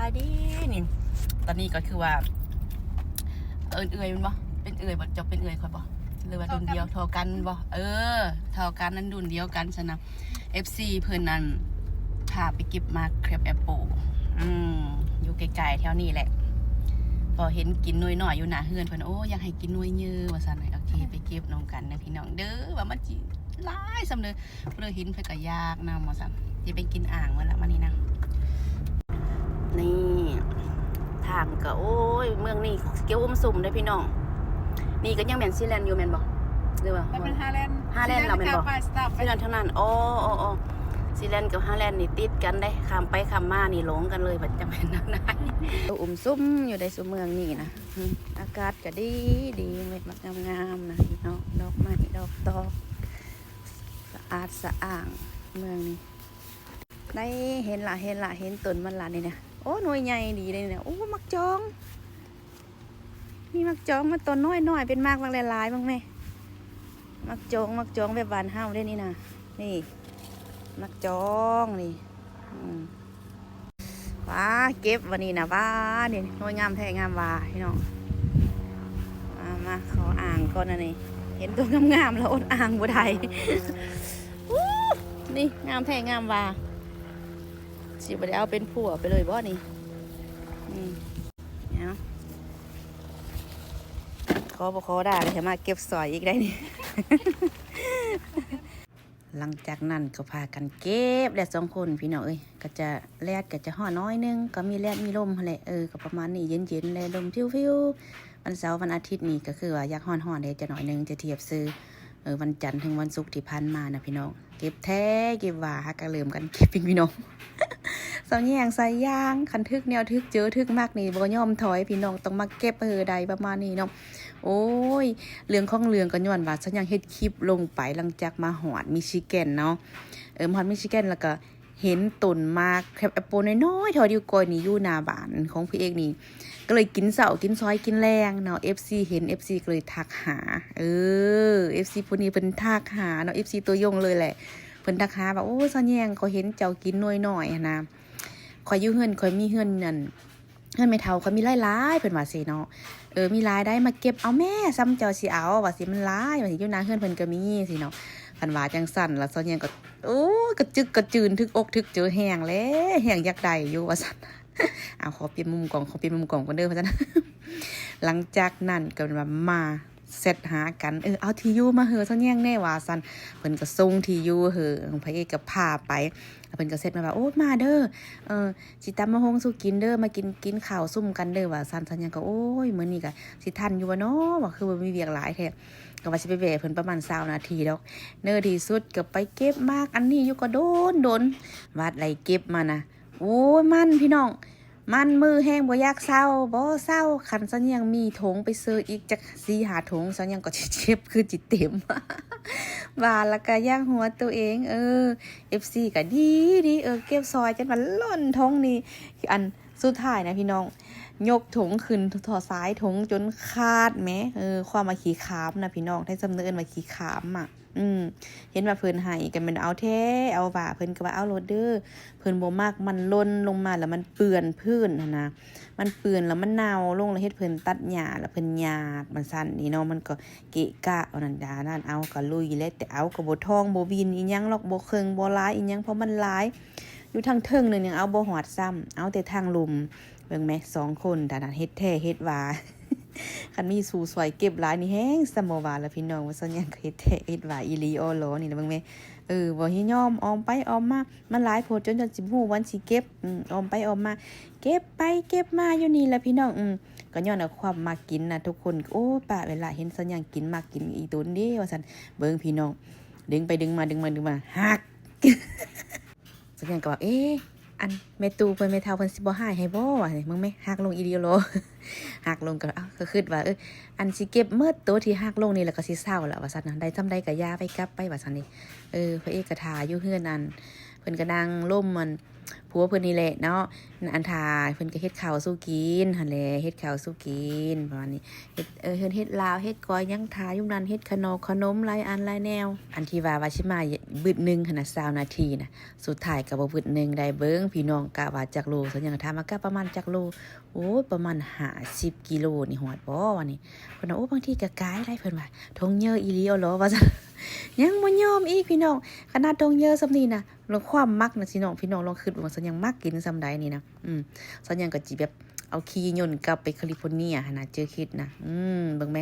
ສະບາຍດີນີ້ ຕອນນີ້ກໍຄືວ່າ ເອີ້ນເອື້ອຍແມ່ນບໍ່? ເປັນເອື້ອຍບໍ່? ເຈົ້າເປັນເອື້ອຍຂ້ອຍບໍ່? ຫຼືວ່າລຸ້ນດຽວ ເທົ່າກັນບໍ່? ເອີ ເທົ່າກັນ ນັ້ນລຸ້ນດຽວກັນຊັ້ນນະ. ເອັຟຊີເພິ່ນນັ້ນ ພາໄປເກັບໝາກແຄຣບແອັບເປິ້ນ ອືມ ຢູ່ໃກ້ໆແຖວນີ້ແຫຼະ ກໍເຫັນກິນໜ່ວຍນ້ອຍຢູ່ໜ້າເຮືອນເພິ່ນ ໂອ້ ຢາກໃຫ້ກິນໜ່ວຍເຍີວ່າຊັ້ນ. ໂອເຄ ໄປເກັບນຳກັນເດີພີ່ນ້ອງເດີ ວ່າມັນຊິຫຼາຍສ່ຳໃດ. ຜູ້ໃດເຫັນເພິ່ນກໍຢາກນຳວ່າຊັ້ນ. ຊິໄປກິນອ່າງໝົດລະມື້ນີ້ນະ. ນີ້ ທາງກໍ ໂອ້ຍ ເມືອງນີ້ຂຽວອຸ້ມຊຸມເດ້ພີ່ນ້ອງ. ນີ້ກໍຍັງແມ່ນຊີແລນຢູ່ແມ່ນບໍ່? ຫຼືວ່າ ມັນເປັນຮາແລນ ຮາແລນແລ້ວແມ່ນບໍ່? ຊີແລນທາງນັ້ນ ອໍ ອໍ ອໍ ຊີແລນກັບຮາແລນນີ້ຕິດກັນເດ້ ຂ້າມໄປຂ້າມມານີ້ຫຼົງກັນເລີຍ ວ່າຈະແມ່ນທາງໃດ. ອຸ້ມຊຸມຢູ່ໃນຊຸມເມືອງນີ້ນະ. ອືມ ອາກາດກໍດີ ດີ ເມັດມັກງາມໆນະພີ່ນ້ອງ ດອກໄມ້ດອກຕອກ ສະອາດສະອ້າງເມືອງນີ້. ໄດ້ເຫັນລະ ເຫັນລະ ເຫັນຕົ້ນມັນລະນີ້ນະ. ໂອ້ ໜ່ວຍໃຫຍ່ດີເດ້ນີ້ນະ. ໂອ້ ໝາກຈອງ ມີໝາກຈອງ ມັນຕົ້ນນ້ອຍໆ ເປັນໝາກ ໝາກຫຼາຍໆ ເບິ່ງແມ້. ໝາກຈອງ ໝາກຈອງແບບບ້ານເຮົາເດ້ນີ້ນະ. ນີ້ ໝາກຈອງນີ້ ອືມ ວ້າ ເກັບວັນນີ້ນະ ວ້າ ນີ້ ໂອ້ຍ ງາມແທ້ງາມວ່າພີ່ນ້ອງ. ມາ ມາ ຂໍອ່າງກ່ອນອັນນີ້ ເຫັນຕົວງາມໆ ແລ້ວອົດອ່າງບໍ່ໄດ້. ອູ້ ນີ້ ງາມແທ້ງາມວ່າ ຊິບໍ່ໄດ້ເອົາເປັນຜົວໄປເລີຍບໍ່ນີ້? ອືມ ເອົາ ຂໍບໍ່ຂໍດ່າເລີຍ ມາເກັບສອຍອີກໄດ໋ນີ້. ຫຼັງຈາກນັ້ນກໍພາກັນເກັບແລ້ວສອງຄົນພີ່ນ້ອງເອີຍ. ກໍຈະ ແດດກໍຈະຮ້ອນໜ້ອຍໜຶ່ງ ກໍມີແດດມີລົມຫັ້ນແຫຼະ. ເອີ ກໍປະມານນີ້ ເຢັນໆ ແລະ ລົມພິວໆ. ວັນເສົາວັນອາທິດນີ້ກໍຄືວ່າຢາກຮ້ອນໆ ແດ່ຈັກໜ້ອຍໜຶ່ງ ຈະທຽບຊື່ ເອີ ວັນຈັນເຖິງວັນສຸກທີ່ຜ່ານມານະພີ່ນ້ອງ. ເກັບແທ້ເກັບວ່າ ຫາກະເລີ່ມກັນເກັບເອງພີ່ນ້ອງ. ສາວແຍງສາຍຢາງ ຄັນຖືກແນວຖືກເຈີຖືກມັກນີ້ບໍ່ຍອມຖອຍພີ່ນ້ອງ ຕ້ອງມາເກັບໃຫ້ໄດ້ ປະມານນີ້ເນາະ. ໂອ້ຍ ເລື່ອງຂອງເລື່ອງກໍຍ້ອນວ່າສາວແຍງເຮັດຄລິບລົງໄປ ຫຼັງຈາກມາຮອດມິຊິແກນເນາະ. ເອີ ມາຮອດມິຊິແກນ ແລ້ວກໍເຫັນຕົ້ນໝາກແຄຣບແອັບເປິ້ນນ້ອຍໆ ເທົ່ານິ້ວກ້ອຍນີ້ຢູ່ໜ້າບ້ານຂອງພະເອກນີ້ ກໍເລີຍກິນເຊົ້າກິນສວຍກິນແລງເນາະ. ເອັຟຊີເຫັນ ເອັຟຊີກໍເລີຍທັກຫາ ເອີ ເອັຟຊີຜູ້ນີ້ເພິ່ນທັກຫາເນາະ ເອັຟຊີຕົວຍົງເລີຍແຫຼະ. ເພິ່ນທັກຫາວ່າ ໂອ້ ສາວແຍງ ຂ້ອຍເຫັນເຈົ້າກິນໜ່ວຍນ້ອຍຫັ້ນນະ ຂ້ອຍຢູ່ເຮືອນ ຂ້ອຍມີເຮືອນນັ້ນ ເຮືອນແມ່ເຖົ້າ ຂ້ອຍມີຫຼາຍໆ ເພິ່ນວ່າຊີ້ເນາະ. ເອີ ມີຫຼາຍໃດ໋ ມາເກັບເອົາແມ້ ສ່ຳເຈົ້າຊິເອົາ ວ່າຊີ້ ມັນຫຼາຍ ວ່າຊີ້ ຢູ່ໜ້າເຮືອນເພິ່ນກໍມີຊີ້ເນາະ. ຄັນວ່າຈັ່ງຊັ້ນລະ ສາວແຍງກໍ ໂອ້ຍ ກະຈຶກກະຈືນ ຖືກອົກຖືກເຈີແຮງແຫຼະ ແຮງຢາກໄດ້ຢູ່ວ່າຊັ້ນ. ເອົາ ຂໍປ່ຽນມຸມກ້ອງ ຂໍປ່ຽນມຸມກ້ອງກ່ອນເດີວ່າຊັ້ນ. ຫຼັງຈາກນັ້ນກໍເປັນວ່າມາແຊັດຫາກັນ ເອີ ເອົາທີ່ຢູ່ມາໃຫ້ສາວແຍງແດ່ວ່າຊັ້ນ. ເພິ່ນກໍສົ່ງທີ່ຢູ່ໃຫ້ ພະເອກກໍພາໄປ ແລ້ວເພິ່ນກໍແຊັດມາວ່າ ໂອ້ ມາເດີ ເອີ ຊິຕຳບັກຫຸ່ງສູ່ກິນເດີ ມາກິນ ກິນເຂົ້າຊຸມກັນເດີວ່າຊັ້ນ. ສາວແຍງກໍ ໂອ້ຍ ມື້ນີ້ກໍຊິທັນຢູ່ບໍ່ນໍ ວ່າຄືບໍ່ມີວຽກຫຼາຍແທ້ ກໍວ່າຊິໄປແວ່ເພິ່ນປະມານຊາວນາທີດອກ. ໃນທີ່ສຸດກໍໄປເກັບໝາກອັນນີ້ຢູ່ກໍດົນໆ ບາດໄລ່ເກັບມານະ ໂອ້ຍ ມັນພີ່ນ້ອງ ມັນມືແຮງບໍ່ຢາກເຊົາ ບໍ່ເຊົາ. ຄັນສາວແຍງມີຖົງໄປເຊີອີກຈັກສີ່ຫ້າຖົງ ສາວແຍງກໍຊິເຈັບຄືຊິເຕັມ ວ່າແລ້ວກໍຢາກຫົວໂຕເອງ. ເອີ ເອັຟຊີກໍດີດີ ເອີ ເກັບຊ່ອຍຈົນວ່າລົ້ນຖົງນີ້ ອັນ ສຸດທ້າຍນະພີ່ນ້ອງ ຍົກຖົງຂຶ້ນ ຖອດສາຍຖົງຈົນຂາດແໝ. ເອີ ຄວາມວ່າຂີ້ຂາມນະພີ່ນ້ອງ ໄທສຳເນີເອີ້ນວ່າຂີ້ຂາມອະ. ອືມ ເຫັນວ່າເພິ່ນໃຫ້ກໍແມ່ນເອົາແທ້ເອົາວ່າ ເພິ່ນກໍວ່າເອົາໂລດເດີ ເພິ່ນບໍ່ມັກມັນຫຼົ່ນລົງມາແລ້ວມັນເປື້ອນພື້ນຫັ້ນນະ ມັນເປື້ອນແລ້ວມັນເນົ່າລົງ ແລ້ວເຮັດເພິ່ນຕັດຫຍ້າ ແລ້ວເພິ່ນຍາກ ມັນຊັ້ນນີ້ເນາະ ມັນກໍເກະກະ ອັນນັ້ນດານັ້ນ. ເອົາກໍລຸຍແຫຼະ ແຕ່ເອົາກໍບໍ່ທອງບໍ່ວິນອີ່ຫຍັງຫຼອກ ບໍ່ເຄິ່ງບໍ່ຫຼາຍອີ່ຫຍັງ ເພາະມັນຫຼາຍ ຢູ່ທາງເທິງນັ້ນຍັງເອົາບໍ່ຮອດຊ້ຳ ເອົາແຕ່ທາງລຸ່ມ. ເບິ່ງແມ ສອງຄົນດານະ ເຮັດແທ້ເຮັດວ່າ ຄັນມີຜູ້ຊ່ອຍເກັບຫຼາຍນີ້ແຮງຊ້ຳບໍ່ວ່າລະພີ່ນ້ອງ ວ່າຊັ້ນຫຍັງກໍເຮັດແທ້ເຮັດວ່າອີ່ຫຼີອໍຫຼໍນີ້ລະ ເບິ່ງແມ. ເອີ ບໍ່ຍອມ ອ້ອມໄປອ້ອມມາ ມັນຫຼາຍໂພດ ຈົນ ຈົນຊິບໍ່ຮູ້ວັນຊິເກັບ. ອືມ ອ້ອມໄປອ້ອມມາ ເກັບໄປເກັບມາຢູ່ນີ້ລະພີ່ນ້ອງ. ອືມ ກໍຍ້ອນເອົາຄວາມມັກກິນນະທຸກຄົນ. ໂອ້ ປະເວລາເຫັນສາວຫຍັງກິນ ມັກກິນອີ່ຕົນເດ້ວ່າຊັ້ນ. ເບິ່ງພີ່ນ້ອງ ດຶງໄປດຶງມາ ດຶງມາ ດຶງມາ ຫັກ. ສາວຫຍັງກໍວ່າ ເອ ອັນແມ່ຕູ້ເພິ່ນ ແມ່ເຖົ້າເພິ່ນຊິບໍ່ຮ້າຍໃຫ້ບໍ່ ວ່າ. ເບິ່ງແມ ຫັກລົງອີ່ຫຼີຫຼໍ ຫັກລົງ. ກໍ ເອົ້າ ກໍຄິດວ່າ ເອີ ອັນຊິເກັບໝົດໂຕທີ່ຫັກລົງນີ້ ແລ້ວກໍຊິເຊົາລະວ່າຊັ້ນນະ ໄດ້ສ່ຳໃດກໍຢ່າໄປ ກັບໄປວ່າຊັ້ນເດ້. ເອີ ພະເອກກໍຖ້າຢູ່ເຮືອນ ອັນ ເພິ່ນກໍນັ່ງລົມ ອັນ ຜົວເພິ່ນນີ້ແຫຼະເນາະ ອັນ ຖ້າເພິ່ນກໍເຮັດເຂົ້າສູ່ກິນຫັ້ນແຫຼະ ເຮັດເຂົ້າສູ່ກິນປະມານນີ້ ເຮັດ ເອີ ເຮັດ ເຮັດລາວ ເຮັດກ້ອຍຫຍັງ ຖ້າຢູ່ນັ້ນ ເຮັດຂະໜົມ ຂະໜົມຫຼາຍອັນຫຼາຍແນວ ອັນທີ່ວ່າ ວ່າຊິມາບຶດໜຶ່ງຫັ້ນນະ ຊາວນາທີນະ ສຸດທ້າຍກໍບໍ່ບຶດໜຶ່ງໄດ້ ເບິ່ງພີ່ນ້ອງ ກະວ່າຈັກໂລ ສາວຫຍັງກໍຖາມວ່າ ກະປະມານຈັກໂລ ໂອ້ຍ ປະມານຫ້າສິບກິໂລນີ້ ຮອດບໍ່ວະນີ້ ເພິ່ນວ່າ ໂອ້ ບາງທີກໍກາຍໄດ໋ ເພິ່ນວ່າ ຖົງເຍີອີ່ຫຼີເອົາຫຼໍ ວ່າຊັ້ນ ຍັງບໍ່ຍອມອີກພີ່ນ້ອງ ຂະໜາດຖົງເຍີສ່ຳນີ້ນະ ລອງຄວາມມັກນະ ພີ່ນ້ອງ ພີ່ນ້ອງລອງຄິດເບິ່ງວ່າ ສາວຫຍັງມັກກິນສ່ຳໃດນີ້ນະ ອືມ ສາວຫຍັງກໍຊິແບບເອົາຂີ່ຍົນກັບໄປຄາລິຟໍເນຍຫັ້ນນະ ເຈີຄິດນະ ອືມ ເບິ່ງແມ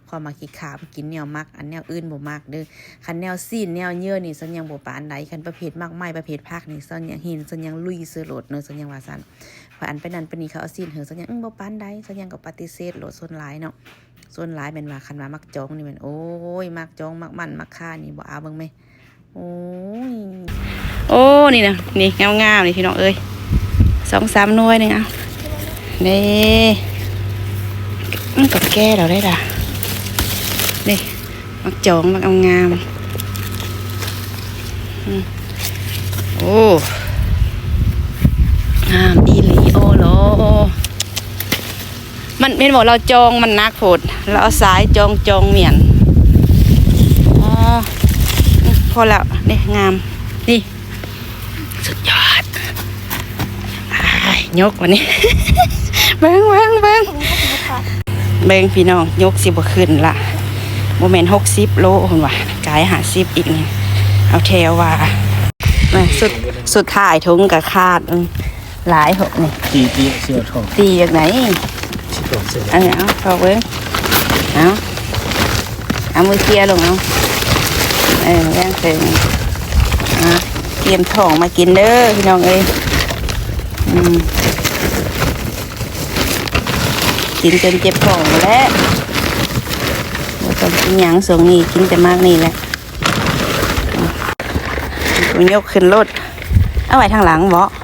ຄວາມມັກຂີ້ຂາດ ກິນແນວມັກ ອັນແນວອື່ນບໍ່ມັກເດີ້ ຄັນແນວຊີ້ນແນວເຍີນີ້ ສາວຫຍັງບໍ່ປານໃດ ຄັນປະເພດໝາກໄມ້ ປະເພດຜັກນີ້ ສາວຫຍັງເຫັນ ສາວຫຍັງລຸຍໃສ່ໂລດເນາະ ສາວຫຍັງວ່າຊັ້ນ ເພາະອັນໄປນັ້ນໄປນີ້ ເຂົາເອົາຊີ້ນໃຫ້ ສາວຫຍັງ ອືມ ບໍ່ປານໃດ ສາວຫຍັງກໍປະຕິເສດໂລດ ສ່ວນຫຼາຍເນາະ ສ່ວນຫຼາຍແມ່ນວ່າ ຄັນວ່າມັກຈອງນີ້ແມ່ນ ໂອ້ຍ ມັກຈອງ ມັກໝັ້ນ ມັກຄານີ້ ບໍ່ເອົາ ເບິ່ງແມ ໂອ້ຍ ໂອ້ ນີ້ນະ ນີ້ງາມໆ ນີ້ພີ່ນ້ອງເອີຍ ສອງສາມໜ່ວຍໜຶ່ງ ເອົາ ນີ້ ມັນກໍແກ່ແລ້ວເດ້ລະ ນີ້ ມັກຈອງ ມັກງາມໆ ອືມ ໂອ້ ງາມອີ່ຫຼີ ໂອ້ໂລ ມັນແມ່ນບໍ່ ລາວຈອງມັນໜັກໂພດ ລາວເອົາສາຍຈອງ ຈອງໝ້ຽນ ອໍ ພໍແລ້ວ ນີ້ງາມ ນີ້ ສຸດຍອດ ອ້າຍ ຍົກບາດນີ້ ເບິ່ງ ເບິ່ງ ເບິ່ງ ເບິ່ງພີ່ນ້ອງ ຍົກຊິບໍ່ຂຶ້ນລະ ບໍ່ແມ່ນຫົກສິບໂລ ເພິ່ນວ່າ ກາຍຫ້າສິບອີກນີ້ ເອົາແທ້ວ່າ ສຸດ ສຸດທ້າຍຖົງກໍຂາດ ອືມ ຫຼາຍໂພດນີ້ ຕີ ຕີເສື້ອຖອກ ຕີຈັ່ງໃດ ຊິຖອກເສື້ອ ເອີ ເອົາຖອກເບິ່ງ ເອົາ ເອົາມືເຄຍລົງ ເອົາ ເອີ ແວ່ງເຖິງ ອ່າ ກຽມທ້ອງມາກິນເດີພີ່ນ້ອງເອີຍ ອືມ ກິນຈົນເຈັບທ້ອງແຫຼະ ບໍ່ຕ້ອງກິນຫຍັງ ຊ່ວງນີ້ກິນແຕ່ໝາກນີ້ແຫຼະ ອືມ ຍົກຂຶ້ນໂລດ ເອົາໄວ້ທາງຫຼັງເບາະ.